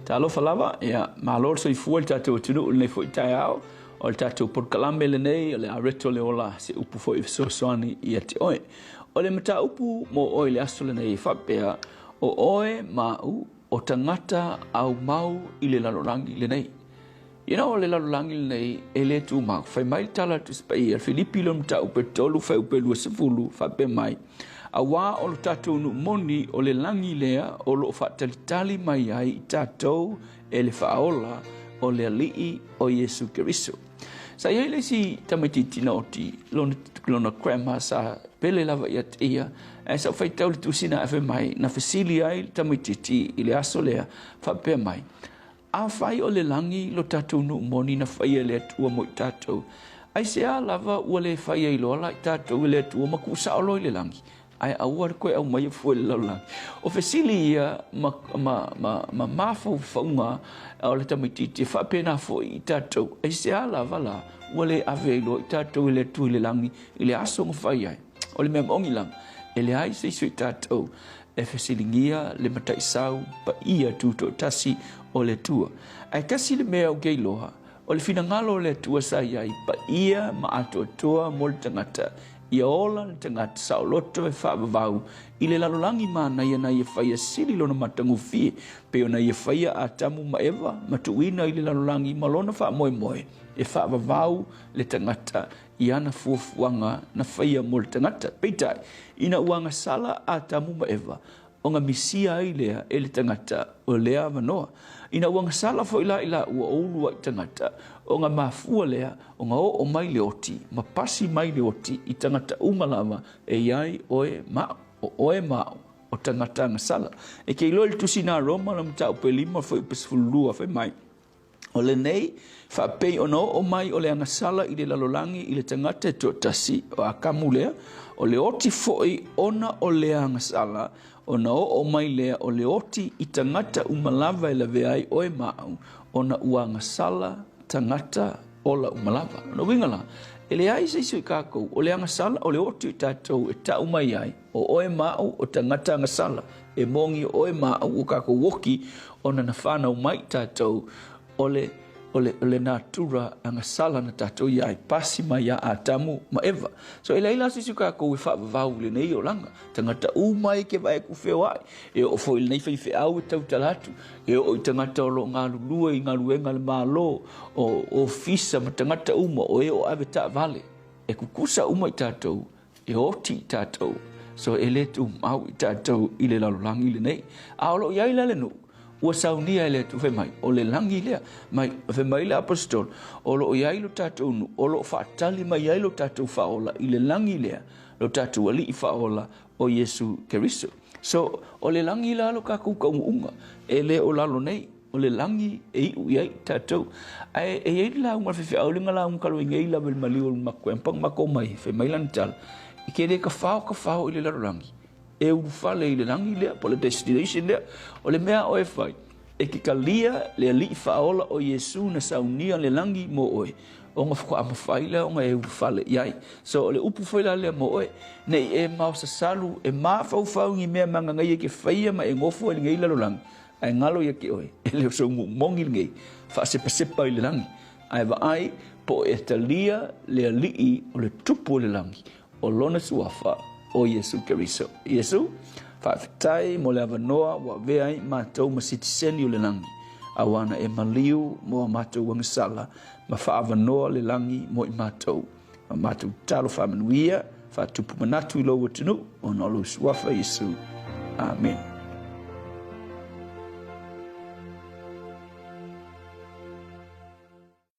Talofa lava, ia, malo le soifua i le tatou atunuu i lenei foi taeao. O le tatou polokalame lenei o le Areto le Ola, se upu foi e fesoasoani ia te oe. O le mataupu mo oe i le aso lenei e faapea, o oe ma au o tagata aumau i le lalolagi lenei. You know, o le lalolagi lenei e le tumau. Fai mai le tala a le Tusi Paia, Filipi lona mataupu e 3 fuaiupu e 20, faapea mai, Auā o lo tatou nuu moni o le lagi lea o lo o faatalitali mai ai i tatou e le Faaola o le Alii o Iesu Keriso. Sa i ai le isi tamaitiiti na oti lona, lona grandma sa pele lava ia te ia, ae sa ou faitau i le tusi na ae fai mai, na fesili ai le tamaitiiti i le aso lea, faapea mai, Afai o le lagi lo tatou nuu moni na faia e le Atua mo i tatou, aisea lava ua le fai ai loa la i tatou e le Atua ma tuu sao loa i le lagi, ae aua le toe aumaia fua i le lalolagi? O fesili ia ma, ma, ma, ma mafaufauga o le tamaitiiti e faapena foi i tatou, aisea lava la ua le ave ai loa i tatou e le Atua i le lagi i le aso na fai ai? O le mea moni lava, e leai se isi o i tatou e fesiligia le mataisau paia tutoatasi o le Atua. Ae tasi le mea ou te iloa, o le finagalo o le Atua sa i ai, paia ma atoatoa mo le tagata, ia ola le tagata saoloto e faavavau i le lalolagi manaia na ia faia sili lona matagofie, pei ona ia faia Atamu ma Eva ma tuuina i le lalolagi ma lona faamoemoe e faavavau le tagata i ana fuafuaga na faia mo le tagata. Peitai, ina ua agasala Atamu ma Eva, ona misia ai lea e le tagata o lea avanoa. Ina ua agasala foi la i laua o uluai tagata, ona mafua lea ona oo mai le oti ma pasi mai le oti i tagata uma lava e i ai oe ma au, o oe ma au, o tagata agasala. E te iloa i le Tusi na Roma, le mataupu e 5 fuaiupu 12, fai mai, O lenei, faapei ona oo mai o le agasala i le lalolagi i le tagata e toatasi, o Akamu lea, o le oti foi ona o le agasala, ona oo mai lea o le oti i tagata uma lava e lavea ai oe ma au, ona ua agasala tagata ola uma lava. O lona uiga la, e leai se isi o i kākou, o le agasala, o le oti o i tatou e tau mai ai, o oe ma au o tagata agasala, E moni oe ma au o kākou oki ona na whānau mai tātou o le, o le, o le natura agasala na tātou i ai, pasi mai iā Atamu ma Eva. So e leai la se isi o kākou e faavavau i lenei olaga. Tagata uma e ke vae ku feoai, e oo foi i lenei faifeau e tautala atu, e oo i tagata o lo o galulue i galuega a le Malo, o ofisa ma tagata uma o e o ave taavale, e kukusa uma i tātou E oti i tatou, so e le tumau i tatou i le lalolagi lenei. A o lo o i ai la le nuu, ua saunia e le Atua, fai mai, o le lagi lea. Mai, fai mai le aposetolo, o lo o i ai lo tatou nuu, o lo o faatali mai ai lo tatou faaola i le lagi lea, lo tatou Alii faaola o Iesu Keriso. So, o le lagi la lo kakou kaunuuga, e le o lalo nei. O le lagi e iu i ai tatou. Ae e i ai le lauga a le faifeau le na lauga talu ai nei lava i le maliu o le matou camp na matou omai, fai mai lana tala, e te le tafao tafao i le lalolagi, e ulufale i le lagi lea po o le destination lea. O le mea a oe e fai, e te talia le Alii Faaola o Iesu na saunia le lagi mo oe, ona faatoa mafai lea ona e ulufale i ai. So o le upu foi la lea mo oe, ne i e maosasalu, e mafaufau i ni mea magagaia e te faia ma e nofo ai i lenei lalolagi, Ae galo ia te oe, e le o sou nuu moni lenei, faasepasepa i le lagi, ae vaai po o e talia le Alii o le Tupu o le lagi, o Lona Suafa, o Iesu Keriso. Iesu, faafetai mo le avanoa ua avea ai matou ma sitiseni o le lagi, auā na e maliu mo a matou agasala ma faaavanoa le lagi mo i matou. Ma matou tatalo faamanuia, faatupu manatu i lou atunuu, ona o lou Suafa Iesu. Amene.